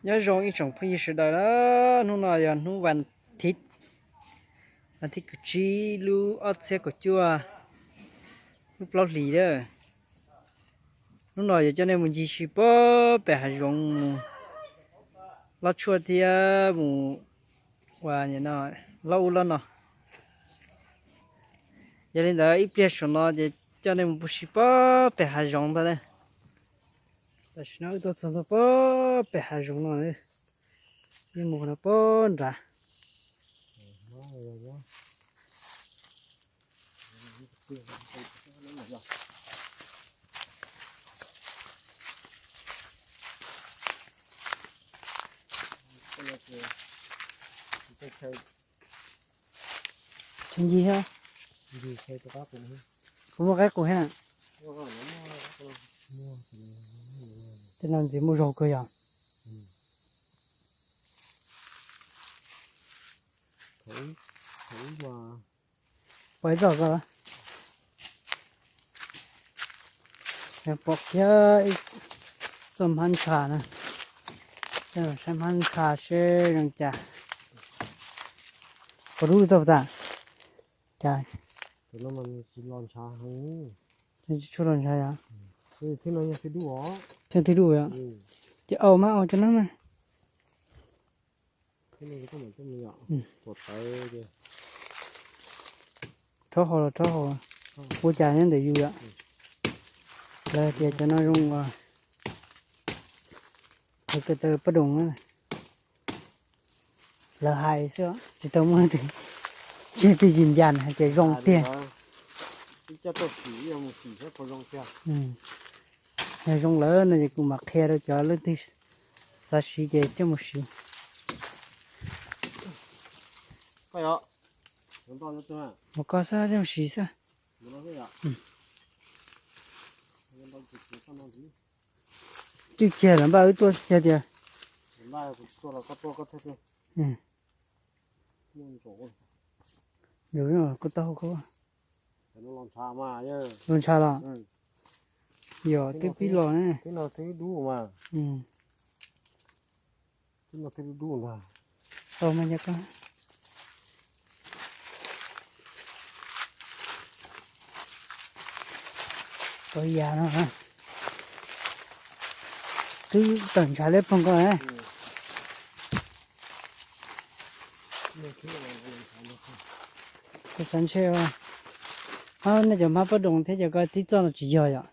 Nyob zoo ib tsoom phooj ywg sawv daws na, hnub no yog hnub vas thiv, vas thiv kaum tsib lub ob txhiab kaum cuaj, lub plaub hlis lawm. Hnub no yuav coj nej mus ncig si puag pem hav zoov mus lob tshuaj thiab mus ua lob ub lob no. Yog li ntawd ib pliag saum no ces coj nej mus pub si puag pem hav zoov ntag na. Tam sim no wb tuaj txog ntua puag pem hav zoov no, yeej mus no puag nrad. Tsis ncig thiab. Kuv muaj qaib qus thiab na. Tej no ntxiv muaj zog kawg yog. Pom ib txoj ko, pom kiag ib txoj hmab ntsha na. Saib hmab ntsha seb zoo cas. Puas dub txoj tas? Cas tsis los ntsha yom? Thiab twb dub yom. Ces au mas au cov no mas. Rhaub hau los rhaub hau, ua cas nyob ntawm yus yom. Lawv tias cov no zoo, lawv ko taw paj doos na. Lawv hais xwb tsis tau muaj, tsis tau yim ncas hais tias zoo tiag. Yog zoo lawm no ces kuv mam qhia rau cov leej twg xav siv ces coj mus siv. Mus koj xwb coj mus siv xwb. Twb kiag lawm npaj wb tuaj kiag tias. Yus kuj tau, los ntsha los? Yog twb pib los ne. Tau mas, tau yam no twb tawm ntshav liab ploog ko. Kuv xav ntshe, nej cov hmab paj doos thiab cov ko tib txoj no tsis yog yom?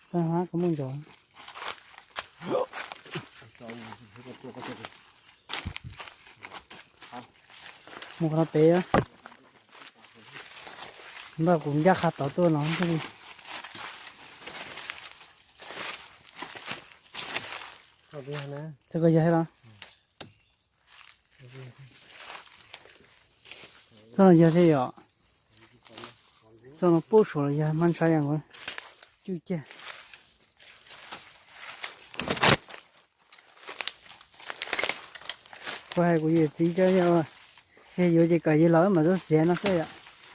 Hmab ko muaj ntsaum. Mus qhov no pem, npaj kuv ncaj qha tod tuaj no thiaj li. Txoj ko yog thiab los? Txoj no yog thiab yom? Txoj no pub suav los yog hmab ntsha yam nkaus. Cwj cag. Kuv hais kuv yawm txiv cov, yog yuav ces kom yawg los wb mam tuaj txiav no xwb yom.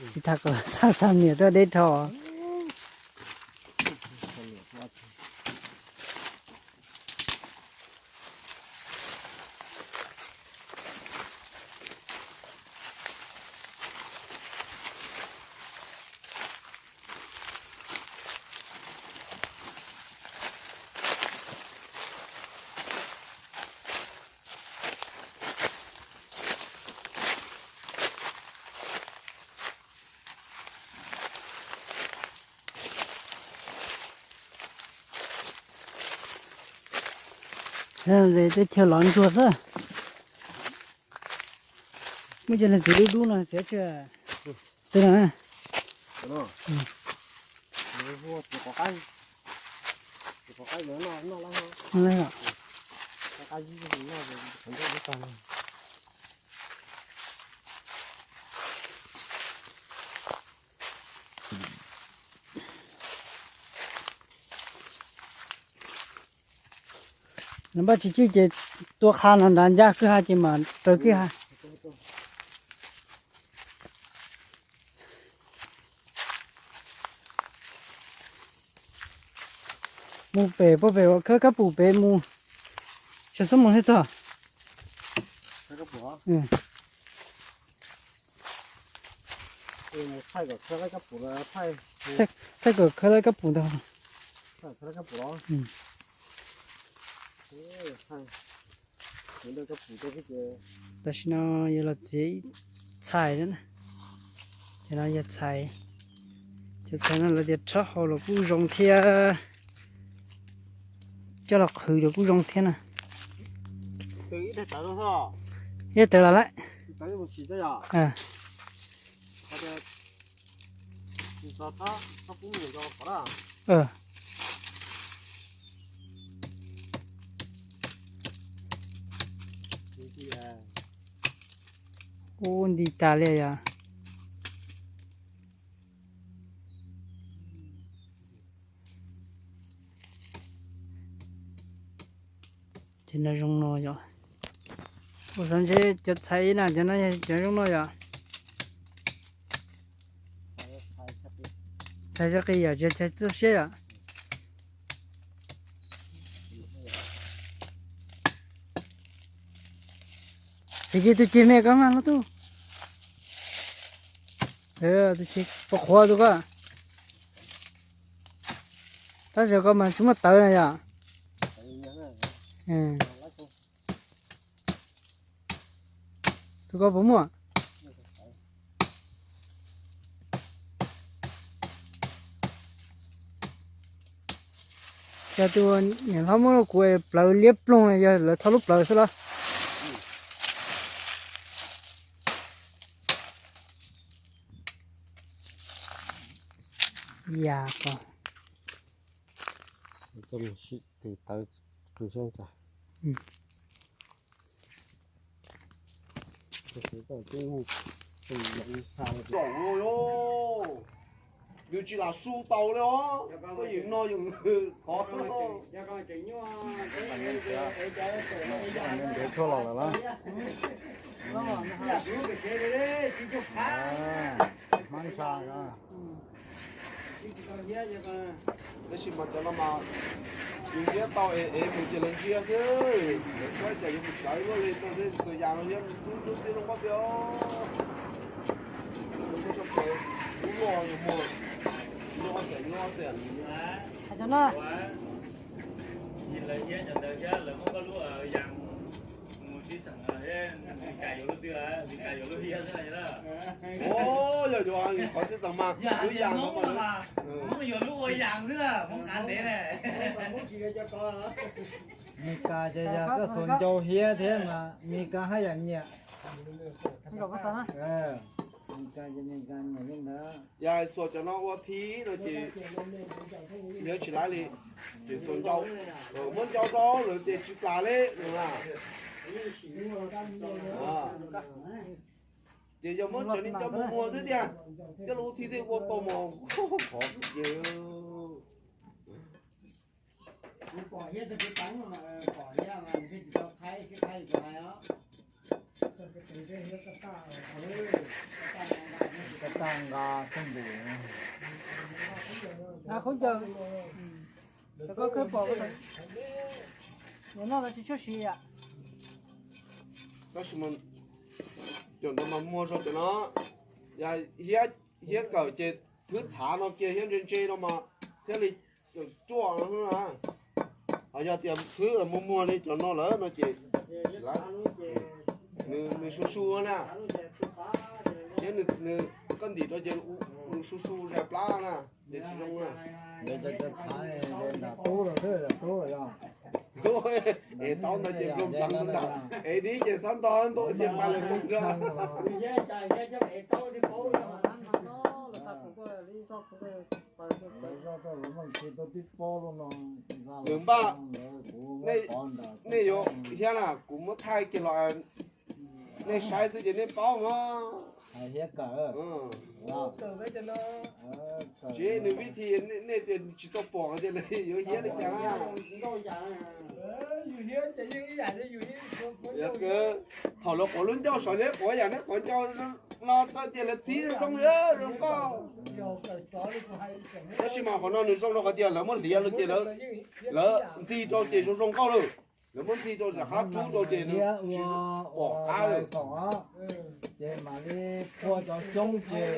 Tsis tas kom xa xa niam tuaj deb dhau. Teb chaws lov ntsuag xwb. Muaj cov niag txiv dub dub no txiav tseg. Twb no. Npaj tsis cwj ces tua qha no nrad ncaj kwj ha ces mam raws kwj ha. Mus pem, puag pem uas khawb kab pum pem mus, xyov xub mus thiaj txog. Thaij kom khawb lawv kab pum ntag. Tam sim no yuav los txiav ib txhais na. Ces no yog txhais, cov txhais no lawv tias rhaub hau los kuj zoo thiab, coj los qhwv los kuj zoo thiab na. Ib tawv los lawm. Ub, nti tas li yog. Ces no zoo no yom. Ua xav ntshe cov txhais na, cov no yog cov zoo no yom. Txhais txoj qis yom, txhais txoj siab yom. Txiav kiag tus ceg me ko mas hlob tub. Tus ceg pos qhuav tus ko. Tab sis ko mas tsis muaj tawv na yom. Tus ko puas muaj? Yog tus niam hlob muab rau kuv plawv liab ploog no yog lawv thaub lub plawv xwb los? Yam ko. Yus tsis lam su tau li os, koj yeej no yeej qhov. Ntiav tshuaj los lawm na. Hmab ntsha. Tab sis mas cov no mas yus ntiab tau es es mus ces lawv ntsia xwb, lawv saib cas yuav mus txawv luaj li tau thiab. Xuas yas no thiab tub ntsuab xib loj pob xwb os. Lub loj yus muag, lub ob xees, lub ob xees. Lawv muab koj lub yas mus sib txeem, Meskas yuav lub twg, Meskas yuav lub hiab xwb na. Yog yuav qhov sib txeem mas lub yas no mas Hmoob yuav lub ua yas xwb na, Hmoob qav ntev na. Meskas ces yog koj xuas ncau hiab thiab mas Meskas haj yam nyiam. Yog xuas cov no ua thib no ces yog tsis laib li, ces xuas ncau, muab ncau rau lawm ces tsis plas li no na. Ces yog muab cov ni cov muag muag xwb tiag, coj lub thib tej ua tau mos qhov ces. Koj tag nqa xab npum. Khaub ncaws, koj khawb pom, nim no lawv tsis tshua siv yom. Tab sis mas cov no mas muag zog cov no, yog hiab kawm ces thwb txhav no kiag hiab ntse ntse no mas thiaj li ruaj no na. Ho yog tias thwb muag muag li cov no lawm no ces nws su su na, thiab nws koj ntim rau ces su su zais plab na, ces tsis zoo na. Es taub ntawd ces nploog nplav nram, es dib ces xab ntog ntua ces pais lawm nrog. Nws npaj, nej yuav hiab na, kuv muab thaij kiag los nej saib xwb ces nej paub mas. Tsis nws vib thi, nej tias tsis tau pom tias nws yuav hiab li cas na. Yog thaum lawv quav lub ncauj saum neb quav yam neb quav ncauj, no tau ces lawv txhib zoo zoo zoo nkauj. Tab sis mas qhov no nws zoo rau qhov tias lawv muab hliav no ces lawv ntxig rau ces zoo zoo nkauj lawm. Lawv muab ntxig rau ces qab rub rau ces nws tsis pom qab lawm. Ces mam li phua cov xyoob ces,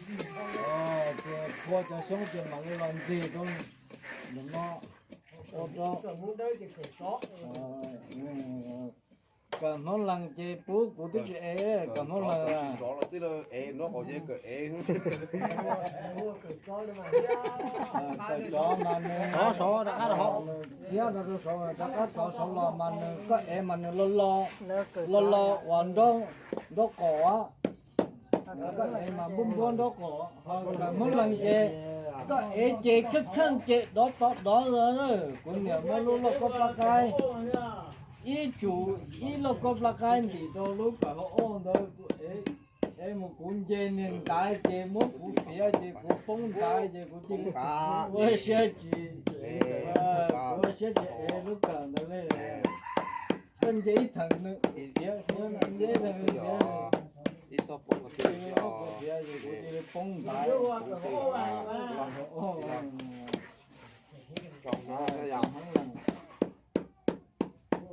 ces phua cov xyoob ces mam li los ntxig rau no. Ua rau kawm Hmoob Lees ces pub kuv twb tsis ev kawm Hmoob Lees. Kawm cov mas nws, nws thiab rau rau saud rov qab txov saud los mas nws, koj ev mas nws lo lo, lo lo uas nraub qaum. Koj ev mas npuab npuab nraub qaum, ho kawm Hmoob Lees ces koj ev ces kheej kheej ces dov tod dov. Kuv niam muab lub lauj kaub plab qaib, ib tsum ib lauj kaub plab qaib ntim rau lub kawm hauv ntawd, kuv ev, ev mus kuv nce niag ntaiv ces muab kuv fiav ces kuv poob ntaiv ces kuv cia li ua siab tsis, kuv ua siab tsis ev lub kawm ntawd li. Koj nce ib theem nws fiav, nce ib theem nws fiav, kuv cia li poob ntaiv.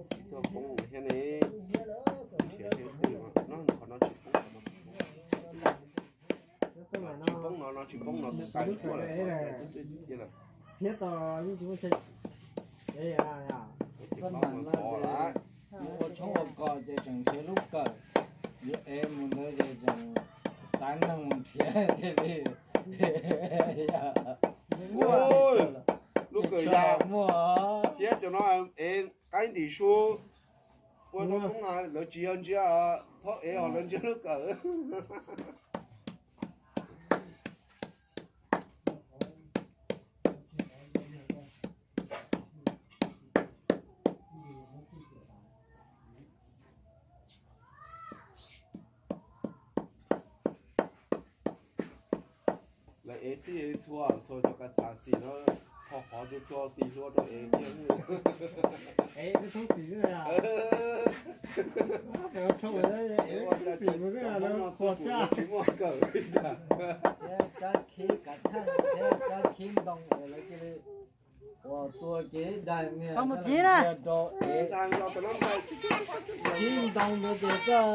Tsis txhob poob thiab ne. Nrhiav thiab twg no, qhov no tsis poob, qhov no tsis poob. Tsis poob no, no tsis poob no twb tag tuaj lawm, twb cia lawm. Thiab tau yeej tsis muaj. Xab mas no ces yus ua tshoob ua kos ces tseem nrhiav lub kawm, yus ev mus ntawd ces tseem xav neeg mus nrhiav thiaj li. Lub kawm yas muaj thiab cov no ev qaib ntim su. Ua tau Hmoob na lawv tsis yog ntsia, thaub ev os, lawv ntsia lub kawm. Lawv ev txij txhua txhua cov ka tha xim no, qhov qhov tso tso tij hlua rau ev thiab. Tsis muaj kawm li cas. Thiab kab khib kav theej thiab kab khib ntoo es lawv cia li ua txua kev daig niag rau ev. Khib ntoo ntawd ces koj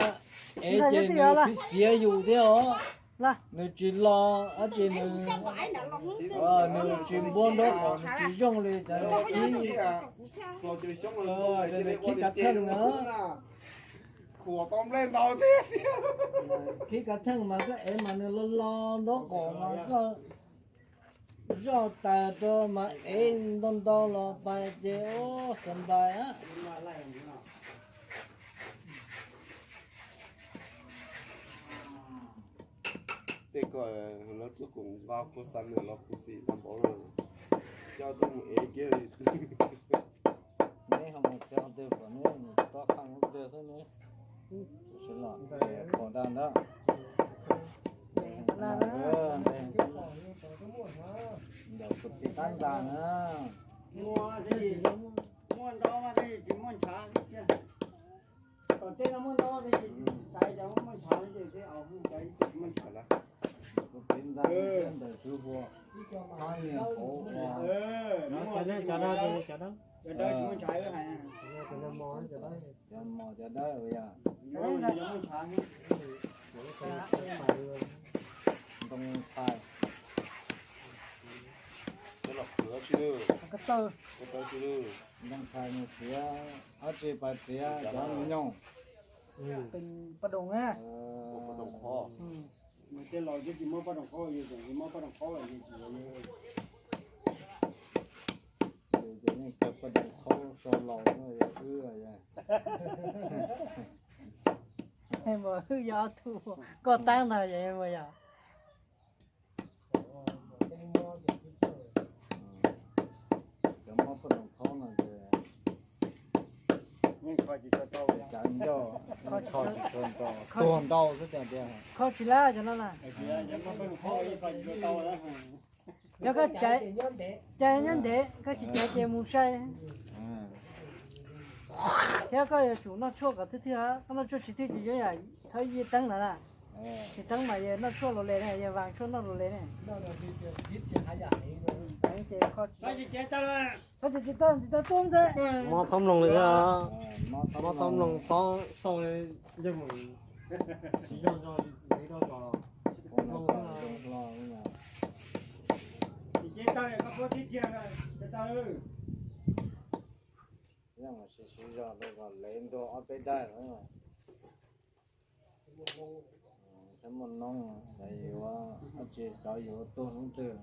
ev ces nws tsis xiav yus thiab os. Nws tsis lo, ab tsi nws, nws tsis npuab nraub qaum, nws tsis zoo li cov khib, cov khib kav theej na. Khib kav theej mas koj ev mas nws lo lo nraub qaum mas koj zoj tas rau mas ev ntau ntau los pais ces ua xav npais. Tej ko lawv txuj koom nqa kua xa nws los khuv xim tag npaum no, coj tuaj mus ev kiag li. Neb ho mus txog twg pom neb mus tob qhaj ub twg xwb neb. Sawv los pom daj ntawd. Ntawm kuv txiv tab ntag na. Muaj ntau mas tsis muaj ntshav. Tom tej no muaj ntau, xaiv cov muaj ntshav, kuv txiv ntag thiab ntawm tswv huas, hab niag hauv uas cov mos cov dawb yog ntoo txhais. Ntoo txhais mus txiav, ab tsi pas txiav cov me nyuj. Paj doog na. Tej laus twb tsis muab paj doog qhob, yus tseem muab paj doog qhob lawm. Yus ces yeej kawg paj doog qhob sau laus no yog wb. Mas wb yog ob tug koj tab ntag yog. Cov mob poj room khaub no ces yeej kho tsis tshua tau, cas ncauj kho tsis tshua tau, tuag ntau xwb tiag tiag. Kho tsis lab cov no na. Yog koj caiv, caiv nyob ntev, koj tsis caiv ces mus sai. Thiab koj yuav tsum noj tshuaj kom thwj thwj, koj noj tshuaj tsis thwj ces yuav yam thawb yij teeb no na. Tsis teeb mas yog noj tshuaj los le ne, yog vas tshuaj noj los le ne. Mob txhob mloog li thiab, mob txhob mloog tob xauj yeej mus tsis yog zog li rau zos. Siv zog rau kom lev ntua ob peb daim lawm. Txhob muaj noob, yuav dab tsi xyov yuav tuag hnub twg.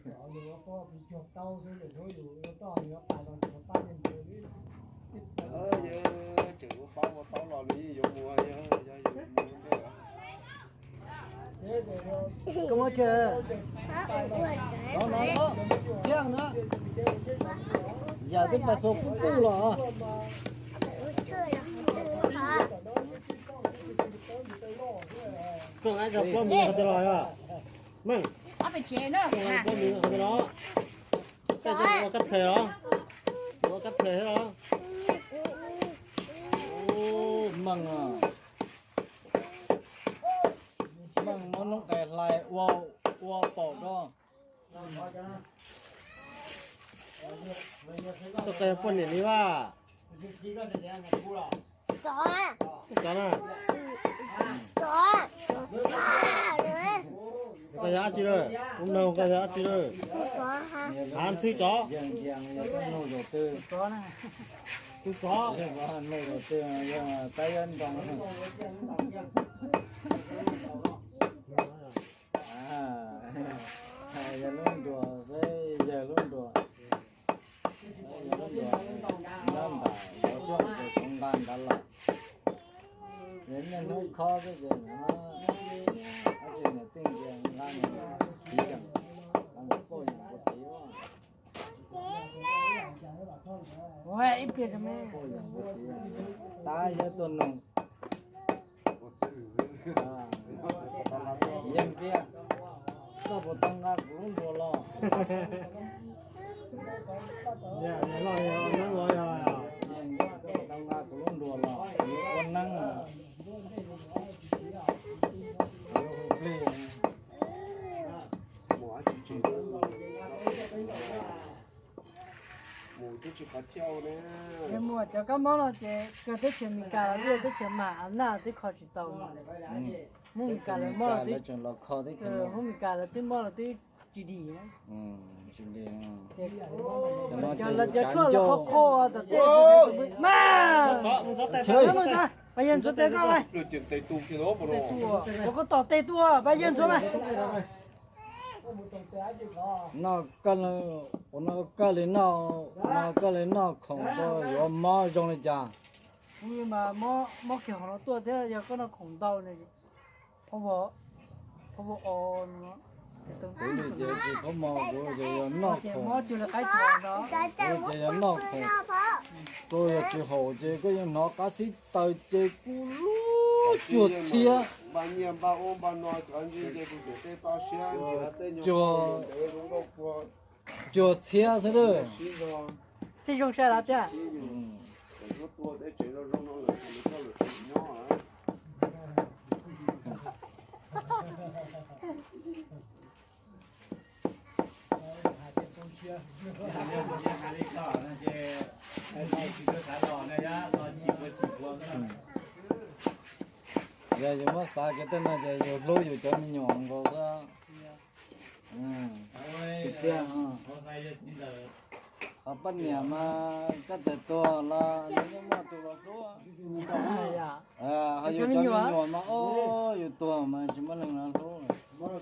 Tseem ua paub ua taub los nws yeej yuav mus, yog yus mus ntej. Yam twb pas xua kub kub los. Koj nqa cov plaub mis qhov twg los yog? Meej, koj nqa cov plaub mis qhov twg los? Koj ua kab thawj los? Ua kab thawj thiab los? Meej, Meej muab noob qes hlais ua, ua paum rau. Koj qes poj niam li vas. Koj na, koj yog dab tsi lawm? Kuv nug koj yog dab tsi lawm? Hav ntxhw tsov. Tus tsov. Yawg lub nruas, yawg lub nruas, yawg lub nruas ntab ntas, cov xyoob ces kuv nqa nrad los. Yog niaj hnub khob xwb ces dab tsi niam tij ntsia nqa mus tiv, nqa mus pauj yus ua tiv. Tab yawg tuaj nug, yeej tiag, koj puas tau nqa kuv lub nruas los? Yeej tiag, koj puas tau nqa kuv lub nruas los? Kuv ua neeb, kuv ua plig. Mus twb tsis qhov thiaj ne. Ces muaj cov kab mob no ces kawg teb chaws Amelikas los yog teb chaws mas a naj twb kho tsis tau. Hmoob Amelikas lawv mob, Hmoob Amelikas lawv twb mob lawv twb tsis dim. Lawv cov tshuaj lawv qhov qhov tom tej mas. Pab yawg ntxuav tes koj, ua koj tom tej tuaj, pab yawg ntxuav mas. Noj kawg li, ua no kawg li noj, ua no kawg li noj khoom rau yuav mob zoo li cas? Kuv mas mob kiag hauv no tuaj thiab, yog koj noj khoom ntau ne, phob vog, phob vog o no. Kuv li ces tsis phob mos, kuv ces yog noj khoom, kuv ces yog noj khoom, koj yog tsis haum ces koj yeej hnov qab xib taws ces kuv lub cuag txhiab, cuag, cuag txhiab xwb lawm. Tej zoo sai lawm tiag. Yog yus muab xav kiag tej no ces yus hlub yus cov me nyuam nkaus xwb. Tiag tiag. Qhov poj niam mas koj txawm tuag los nws yeej muaj tus los hlub. Ho yus cov me nyuam mas, o, yus tuag mas tsis muaj leej los hlub. Lawv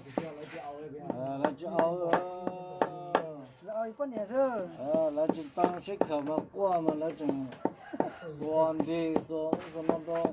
tsis au, lawv tsis tau sib khawm mas quaj mas lawv tseem xuas nrig xuas ub xuas no rau.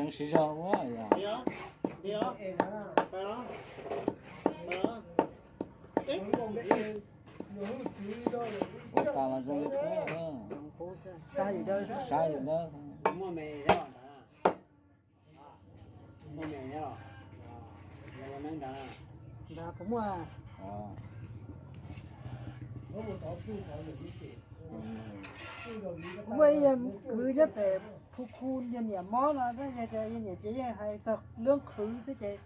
Heev siv zog ua yog. Ua tas los zoo li qub, saib yus dawb. Nrad puas muaj? Muaj ib yam kwv nyob pem Phu Khu yog niam mob no, yog tias yog niam ces yeej hais txog lub qhwv xwb ces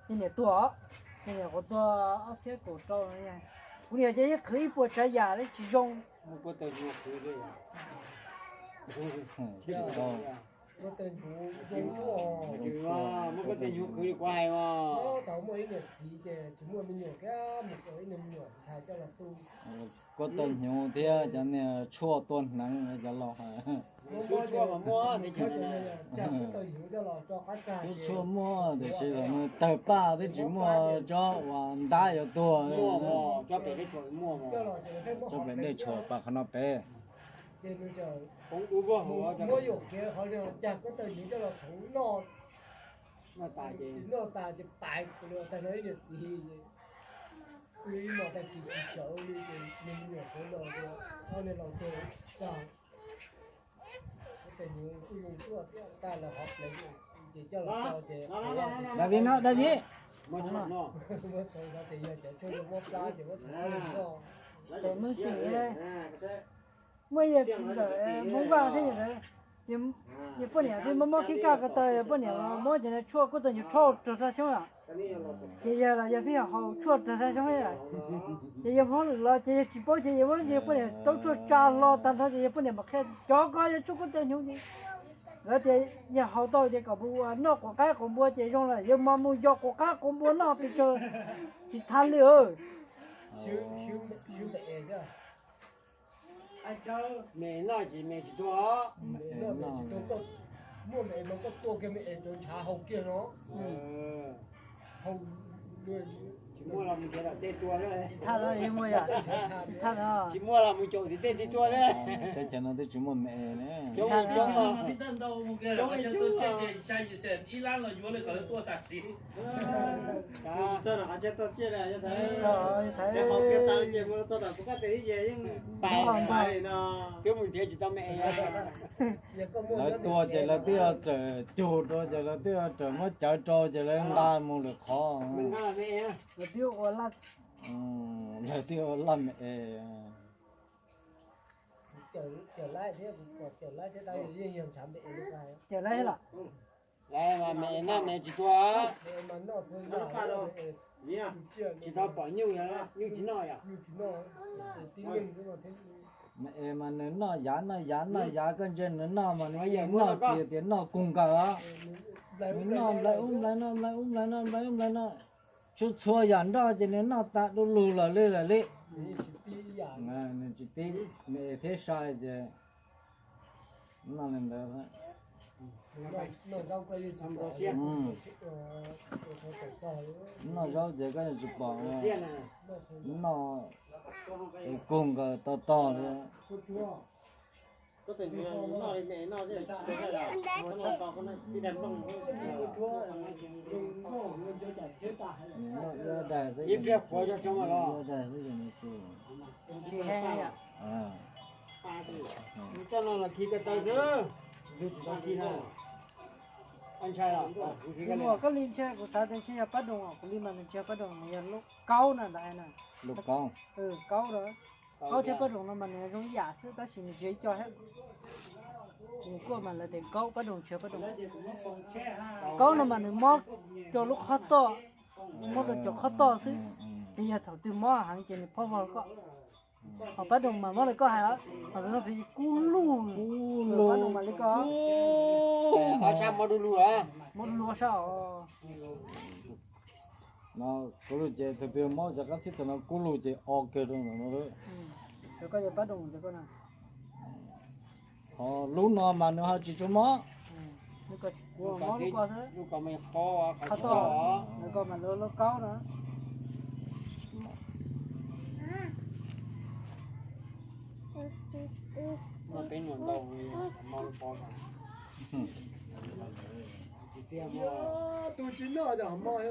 yog niam tuag, yog niam qhuav tuag ob txhiab kaum rau no. Kuv niam ces yeej qhwv ib puas tsav yam li tsis zoo. Muab koj tej hnyuv qhwv li kuv hais os. Thaum muaj ib niam txiv ces tsis muaj me nyuam kiag, mus ua ib niag me nyuam ntxhais coj los tu. Koj tej hnyuv thiab cov niag tshuaj tua hneev cov laus hais. Xub tshuaj mas muaj, xub tshuaj muaj tiam sis los nws tawg paj twb tsis muaj tsob uas ntab yuav tuag. Tsob pem dej tshuam pas qhov no pem. Muab yuam kev qhov cas koj tej hnyuv coj los txhoov noj, noj tas ces pais tag no ib niam txiv. Ib no tag kis tsis sawv li ces nws me nyuam sawv los, ob niag laus tuag tag. Koj tej hnyuv kuj zoo tuaj thiab, tag lawv hov pleev ces coj los tso ces David no, David. Muab txhoov no ces yog cov tshuaj zoo mob plab ces muab txhoov noj. Tes Hmoob Xyooj, muaj ib yam txiv ntxawm Hmoob Vaj thiab, yog poj niam thiab mob mob khib kaj ko taw, yog poj niam mob ces tshuaj koj tej hnyuv rhaub rau rau xyoob yom. Ces yog los yog pheej yog haus tshuaj rau rau xyoob yom. Ces yog mob lwm los ces yog tsis paub ces yog muab yog poj niam taub tshuaj tsa hlo tag nrho ces yog poj niam mam qhia cov ko yog tshuaj koj tej hnyuv ces lawv tias yog haus tau ces kom mus noj quav qab quav npua ces zoo lawm, yog mas mus yos quav qab quav npua noj pes tsawg tsis thab li. Me noj ces me tsis tuag. Muaj me es mas koj tua kiag me es rau ntshav haus kiag no. Tsis muaj los mus caum tim tej tua thiab. Tsis muaj los mus caum tim tej tua thiab. Teb chaws no twb tsis muaj me es ne. Twb mus nrhiav tsis tau me es. Lawv tua ces lawv twb yuav txawm cug rau ces lawv twb yuav txawm muab cawv rau ces lawv nqa mus lwm qhov. Lawv twb ua laj me es. Cawm laib thiab, cawm laib thiab tab sis yeej yog ntshav me es. Cawm laib los? Laib mas me es noj me tsis tuag. Tsis tau pom nyuj, nyuj tsis noj yom. Me es mas nws noj yav noj yav noj yav, koj ntsia nws noj mas nws yeej noj tsis tias noj kug nkaws os. Nws noj nplai ub nplai no, nplai ub nplai no, nplai ub nplai no. Txhua txhua yam nroj ces nws noj tas du lug lawm li lawm li. Nws tsis tib, me es thiab sai ces noj li ntawd. Noj zaub ces koj yeej tsis pom, noj es kug nkaws tog tog li. Noj ib daig xwb ces nws tsis, nws tsis tau khi ko taw xwb. Ntshai los kuv khi ko, koj li ntshai, kuv xav tias ntshai yog pab doos, kuv li mas nws tsis yog pab doos, nws yog lub kaub na ntawd na. Lub kaub. Kaub rau, kaub thiab pab doos no mas nws zoo ib yam xwb tab sis nws tsis yog ib co thiab. Nws kuaj mas lawv tias kaub, pab doos tsis yog pab doos. Kaub no mas nws mob rau lub qhov toj, mob rau cov qhov toj xwb, ces yog thaum twg mob heev ces nws phob vog koj. Ho pab doos mas mob li koj hais, ho no peb kub lug, pab doos mas li koj, mob du lug ob sab os. No kub lug ces thaum twg mob cov qab xib taws no kub lug ces o kawg rau no. Koj yog pab doos, ho lub no mas nws ho tsis tshua mob. Lub ko xwb, qhov toj, lub ko mas lub kaub no. Peb nua ntau, mob lub pob. Tus tsis noj cov hom mos.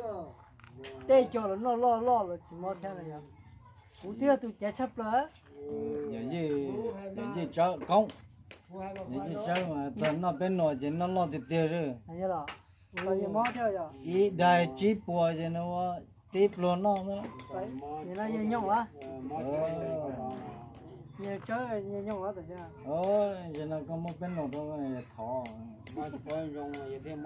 Tej cov los noj loj loj los tsis mob thiab no yog. Kuv twb yog tus ceev tshaj plaws. Yawm yij, yawm yij tsawb koob, yawm yij tsawb mas txog noj peb nuam ces noj loj tiag tiag li. Ib daig tsib puas ces nws ua tib pluag noj xwb. Yawg nyooj, yawg nyooj, ces no koj muab peb nuam rau thov. Ib yam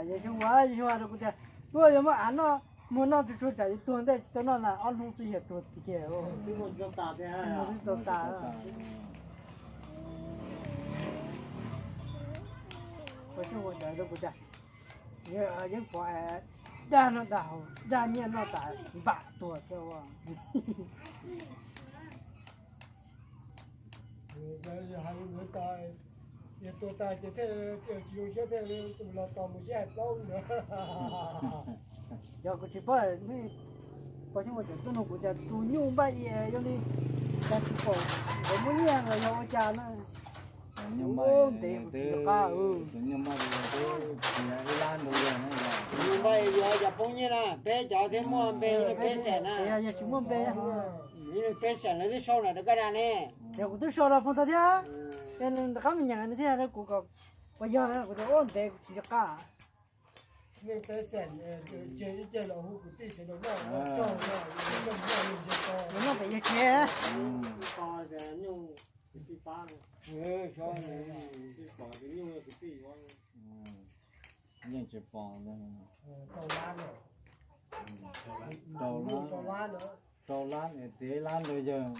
yawg xyoo ua, yawg xyoo ua rau kuv tias, tuaj yuav muab av noj, muag noj tsuag tsuag tsam yuav tuag ntej tsis tau noj na, ob hnub xwb yawg tuag tiag tiag. Twb tau tas. Ua xyoo ua ntawd rau kuv tias, yeej pom dag noj dag haus, dag nyiaj noj tas npam tuag thiab ua. Yog tuag tas ces thiaj tsis zoo siab thiaj los tos mus sib hais plaub ntawd. Yog kuv tsis paub, pog xyoo ua tseem tuaj nug kuv tias tus nyuj npaj i es zoo li cas tsis pom nkawd muab nyiaj los yog ua cas na. Tus nyuj npaj i yuav cas poob nyiaj na, peb cov thiab muaj npe peb xeem na. Yog tsis muaj npe, peb xeem lawv twb sau lawm rau koj da ne. Yog kuv twb sau rau Foom Thoj thiab, rov qab me nyuam nws thiaj rau kuv kom puas yog na, kuv tias ua ntev kuv tsis nco qab. Nej peb xeem, ib ce los hu kwv tij sawv daws noj, noj pem yawg tsev. Yeej tsis pom, rau lab, txiav ib lab rau yawg.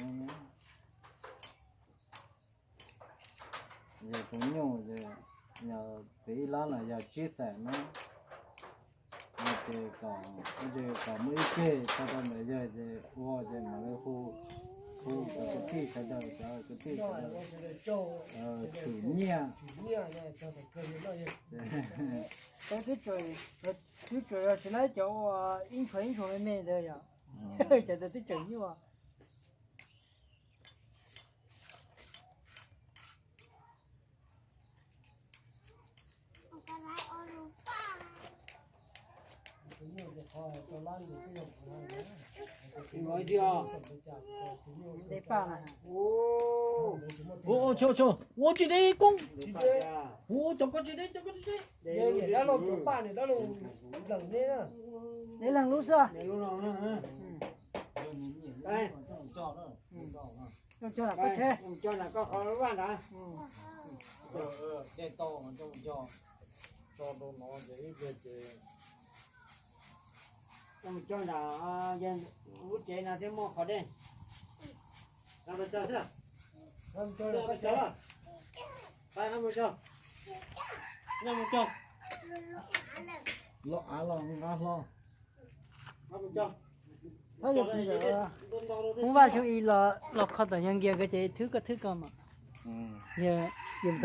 Yog tus nyuj, yog txiav ib lab los yog tsib xeem na. Ces kom, ces kom muaj ib ceg tso rau ntawm yawg ces ua ces mam li hu, hu cov kwv tij sawv daws, cov kwv tij sawv daws tshwm nyiaj. Twb tsuas yog tsis laib cov ua ib ntshua ib ntshua me me ntawd yog, cov ntawd twb tseem nyuaj. Ntej paj na. Ua tsis deb koob. Ua cov ko tsis deb, cov ko tsis deb. Deb leeg lub xwb. Coj nram koj tsheb. Coj nram lub tsev no thiab muaj qhov dej. Los av los nqa hlo. Thov yawg txiv ntawm Hmoob Vaj Xyooj Ib los kho tom yawg Nkias ko ces thwb koj thwb koj mas. Yawg, yawg